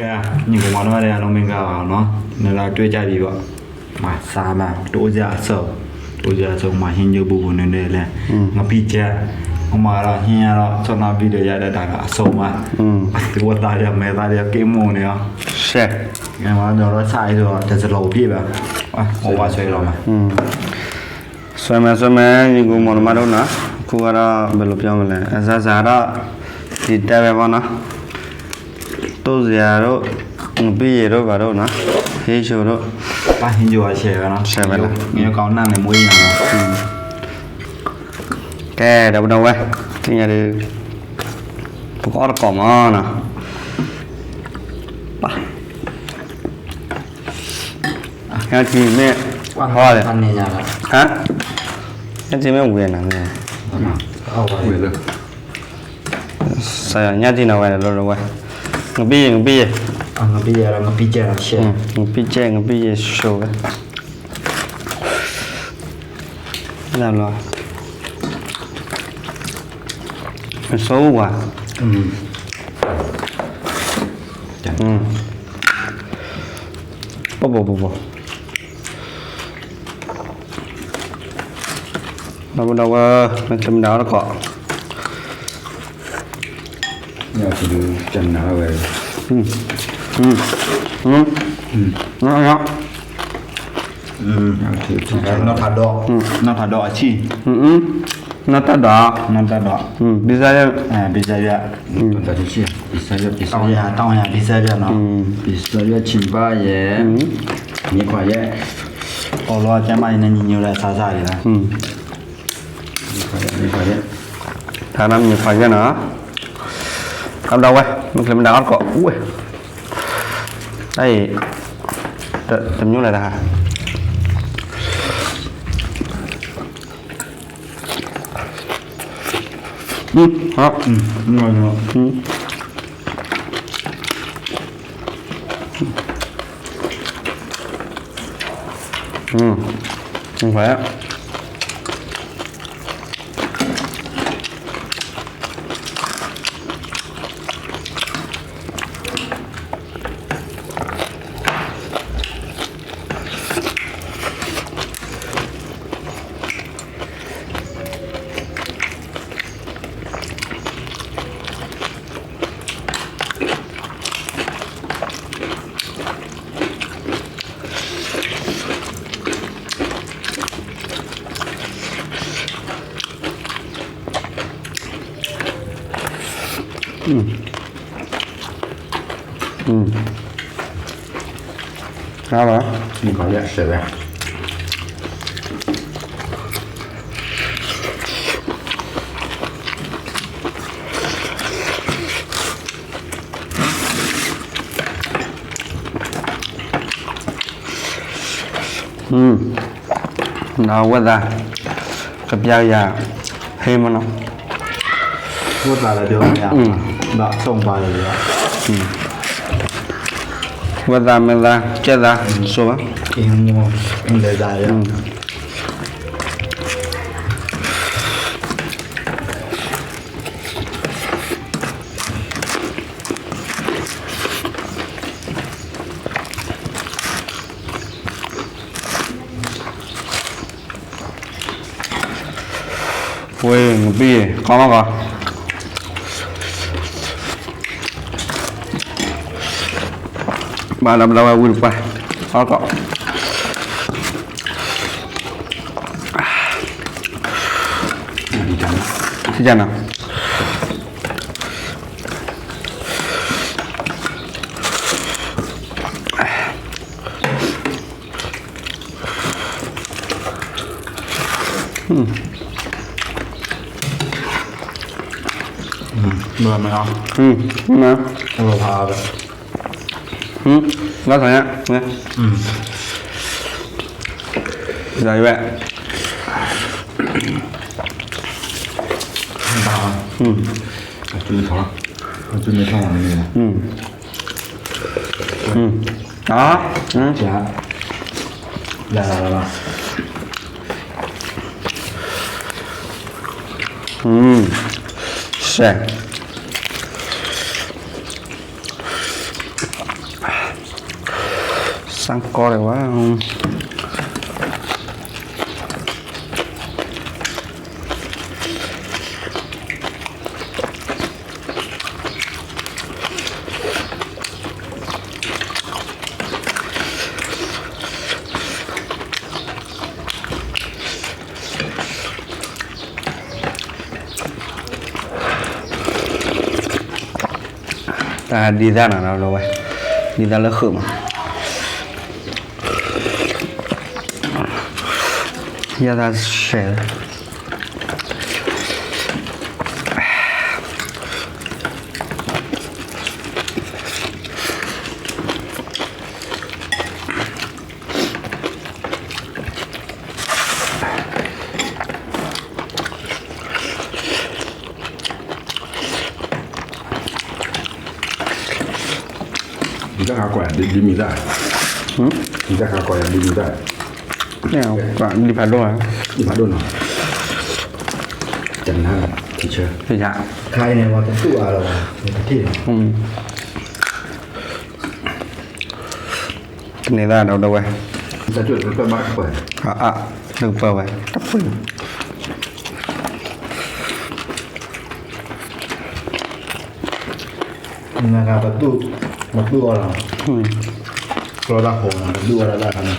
ကဲ ညီကိးမးနီၣ်ဘၣ်ဒီး အနီၢ်မ့ၢ်ဂၤဘၣ်နီၤ နလၢအတွဲၣ်ကၢ်ဒံးဘၣ် မၤစၢ်မး တအိၣ်စ့ၢ်အဆၢ တအိၣ်စ့ၢ်အဆၢ မၤဟ့ၣ်ညိၣ်ဘူးပူၤန့ၣ်ဒ်လဲၣ် ငပံၢ်ကဲ အမၤဒီးဟ့ၣ်ညါဒီး ဆီၣ်နီၣ်ဘံၣ်ဒီးယၤဒီးတၢ်အစိမး သုဝဲသးဒီးမဲာ်သးဒီးက့ၣ်မိၢ်န့ၣ်လီၤ ကဲမၤဒီးဆၣ်အံၤဒီး တစလီၤပှ့ၤဘၣ် အိၣ်ဝဲဆွဲလီၤမး ဆွဲမဲာ်ဆွဲမဲာ် ယကိးမီၤတမးဒိၣ်နီၤ ခိၣ်ဂၤဒီးဘဲလိာ်ပျီမလဲၣ် အစါစါဒီး ယတဲဝဲဘီနီၤ တိၢ်စယၤဒိၣ် ငပံၢ်ယဲၢ်ဒိၣ်ဘၣ်ဒိၣ်နီၤ ဟ့ၣ်ဆိဒိၣ် ဘၣ်ဟ့ၣ်ယိၤအဆဲးဝဲနီၤ ဆဲးဝဲလီၤ မ့ၢ်ကီးနၢ်န့ၣ်မူအံၤနီၤ ကဲဒီပုၢ်ဒီဝဲၢ် သ့ၣ်ညါဒုး ပကအီၣ်တကိးမးနီၤ ညါထံမ့ၢ် ဟါ ညါထံမ့ၢ်ဝံၤနၤ စညါထံနီၤဝဲ လီၤလီၤဝဲ ငပံၢ်ယဲၢ် ငပံၢ်ယဲၢ် ငပံၢ်ယဲၢ် ငပံၢ်ယဲၢ် ငပံၢ်ယဲၢ် ဆိဝဲ လီၤ ဆိဝဲ ပပပပ ဒီပုၢ်ဒီဝဲၢ် မ့ၢ်ချ့မ့ၢ်ဒၣ်အီၣ်တကိး နီၢ်ထးဒီး နီၢ်ထးဒီးအဆံၣ် နီၢ်တၢ်ဒီး ပံစၢ်ယဲၢ် ပံစၢ်ယဲၢ် တၢ်အီၣ်ယၤ တၢ်အီၣ်ယၤ ပံစၢ်ယဲၢ်နီၤ ပံစၢ်ယဲၢ်ဆံၣ်ဘၣ်ယဲၢ် မ့ၢ်ခွါယဲၢ် အိၣ်လီၤကဲမးအံၤန့ၣ် ညီညီလၢအစါစါဒံးလီၤ တၢ်နမံၤခွါယဲၢ်နီၤ အဒီဝဲ မ့ၢ်ချ့မ့ၢ်ဒၣ်အီၣ်တကိး ဝဲ တၢ်အံၤ တမံၤလဲၣ်တဟါ ဟါ မ့ၢ်ခွါ အါဘၣ် မ့ၢ်ကီးယဲၢ်စဲးဝဲ ဒီးဝဲသး ကပျၢ်ကယၤ ဟ့ၣ်မနီၤ ဝဲသးလၢဒိးမယၤ ဒီးဆိၣ်ပာ်လၢဒိး ဝဲသးမ့ၢ်သး ကဲသး ဆိၣ်ဘၣ် လဲၤသး ဝ့ၢ် ငပံၢ် ကီမကီး ဘၣ်လီၤဘျီဝဲဝံၤတပှၢ် အီၣ်ကီး ထံၣ်ကနၤ ဘၣ်မ့ၢ်အီၤ ဘၣ်ဖး ဘၣ်ဆၣ်ညါ ဒ်ဝဲ ဘၣ် အတုထီၣ် အတုမ့ၢ်ထီၣ်မ့ၢ် အါ စဲး စၢ်ကီးဒံးဝဲ တၢ်ဒ်သၣ်နီၤ ဒီပုၢ်ဝဲၢ်, ဒ်သၣ်လၢဃုာ်မး, ယသးဆဲး ဒ်တၢ်ခါကွၢ်ဒ်မံၤသၣ်, ဒ်တၢ်ခါကွၢ်ဒ်မံၤသၣ်, ဒ်ဖးဒိၣ်, ဒ်ဖးဒိၣ်နီၤ, တနါထံဆၢ, ခါအံၤန့ၣ်ဝဲတတူၢ်အါလၢၤဘၣ်, တန့ၢ်သၣ်ဒီပုၢ်ဝဲၢ်, တပၢၢ်ဝဲ, တပၢၢ် နကပတူၢ်, ပတူၢ်အီၤလီၤ, ကျီတၢ်ဃိး ပတူၢ်အီၤတၢ်တခါန့ၣ်,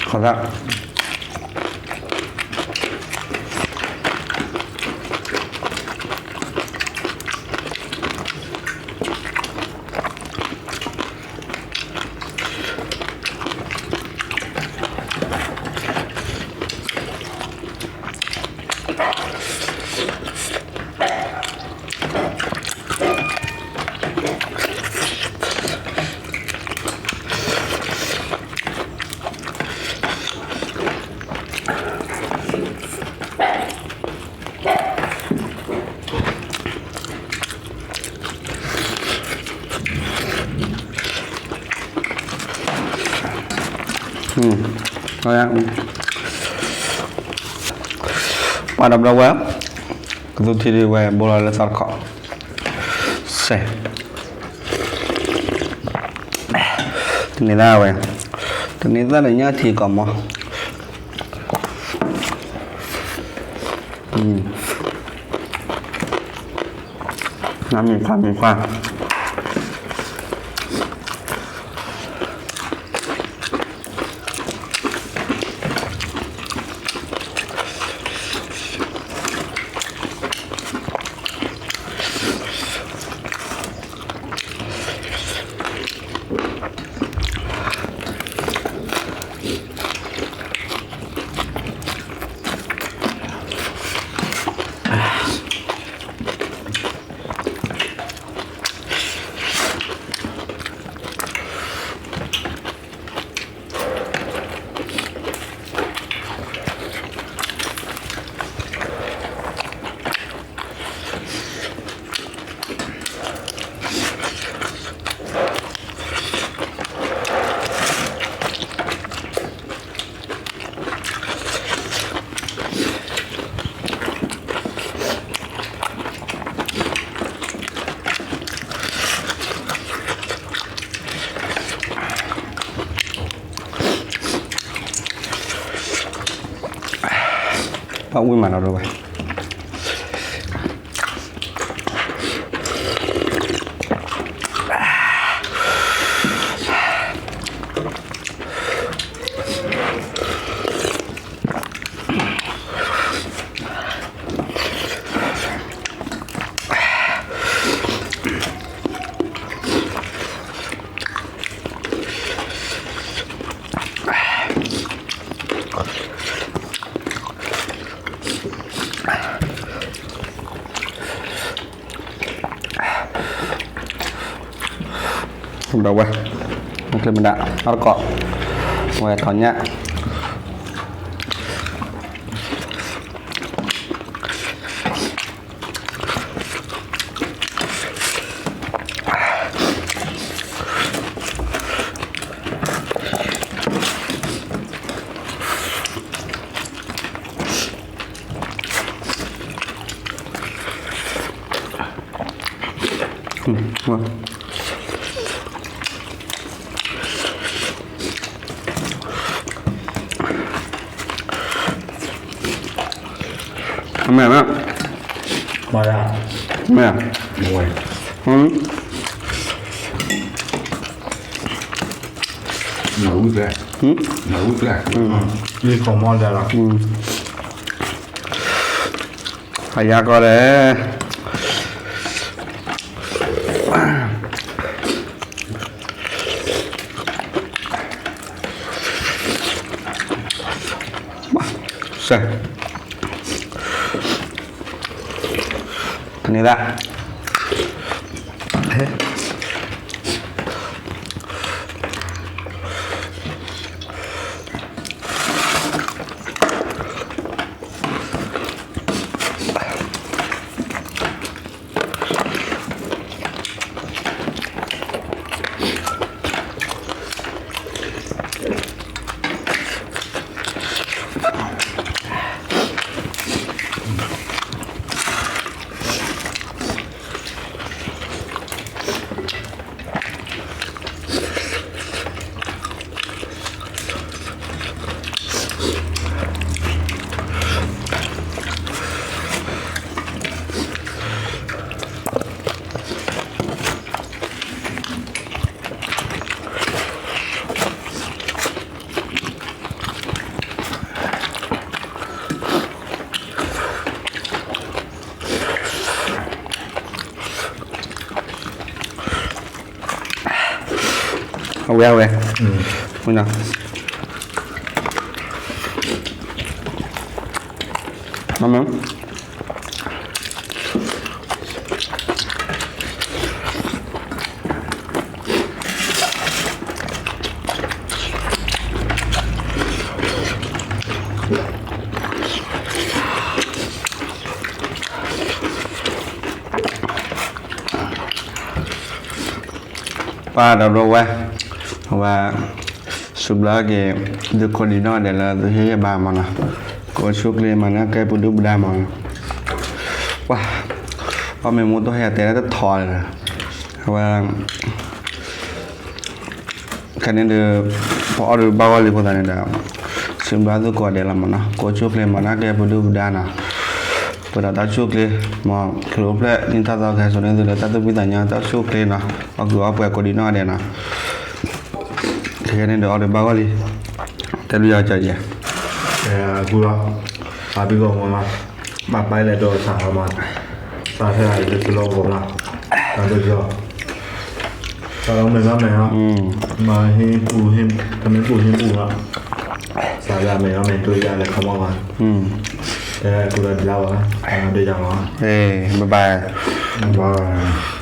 ဃိးသၣ် ပှၤဒီပုၢ်ဝဲၢ်, ကသူထံဒုးဝဲ ဘိလီၤလၢသီတခီ, စဲး, တန့ၢ်သၣ်ဝဲ, တန့ၢ်သၣ်ဒီးညၣ်ထံကီးမး, နမံၤခွါမံၤခွါ ပဝံၣ်မးဒီပုၢ်ဝဲၢ် ဒီပုၢ်ဝဲၢ် မ့ၢ်ချ့မဒၣ် အီၣ်တကိး ဝဲထီၣ်ညၣ် ဒီပုၢ်ဝဲၢ် မ့ၢ်မ့ၢ် မ့ၢ် ဝဲ နဝံၣ်ဖျဲၣ် နဝံၣ်ဖျဲၣ် လံခီမီၢ်ဒၣ်လီၤ အယါကီၢ်ဒီး စဲ န့ၣ်ဒၣ် အဝဲအဝဲ ဝဲနီၤ မ့ၢ် ပှၤဒီးဒိဝဲ အဝဲ စူးဘျီက့ၤ သုးခိၣ်ဒံးနီၢ်ဒဲးလၢသုဟ့ၣ်ဂံၢ်ဘါမးနီၤ, ကိးဆူၣ်ချ့မၤနၢ်ကဲပဒုၣ်ပဒါမးနီၤ, ပှၤ အီၣ်မ့ၢ်မူတဟဲတဲလၢတထီလၢၤ, အဝဲ ခဲန့ၣ်ဒီး ပအီၣ်ဒီးဘၣ်ဂီၢ်လံအဃိသတးန့ၣ်ဒီး စူးဘျီသုးခိၣ်ဒဲးလီၤမးနီၤ, ကိးဆူၣ်ချ့မၤနၢ်ကဲပဒုၣ်ပဒါနီၤ, ပဒီးတၢ်ဆူၣ်ချ့ မ်ခရံာ်အိၣ်ဖျဲၣ်နံၣ်ထီၣ်သီကဟဲစိာ်န့ၢ်သုလၢတၢ်သူၣ်ဖှံသးညီတၢ်ဆူၣ်ချ့နီၤ, အီၣ်ကုာ်အီၣ်ပှဲၤကိးဒံးနီၢ်ဒဲးနီၤ, ခဲန့ၣ်ဒီးအီၣ်ဒီးဘၣ်ဂီၢ်လံ, တဲဒုးယၤကီးယဲၢ်, အဃိလီၤ, အဘံၣ်ဂီၢ်မီၤလီၤ, ဘၣ်ပာ်လဲၤဒီးစးလီၤမး, စးဖဲအံၤလၢသုလီၢ်ကဝီၤမး, တၢ်ဒိၣ်ယီၤ တၢ်လီၤမဲာ်လီၤမဲာ်လီၤ, မၤဟ့ၣ်ပူၤ, တမ့ၢ်ပူၤဟ့ၣ်ပူၤလီၤ, စးလၢအမဲာ်လီၤမဲာ်ဒိၣ်ယၤလဲၤခီမီၢ်ဘၣ်, တဲကူဒီးဒ်လၢဝဲ, ဒိၣ်ယၤမး, ဘၣ်ဘၣ်, ဘၣ်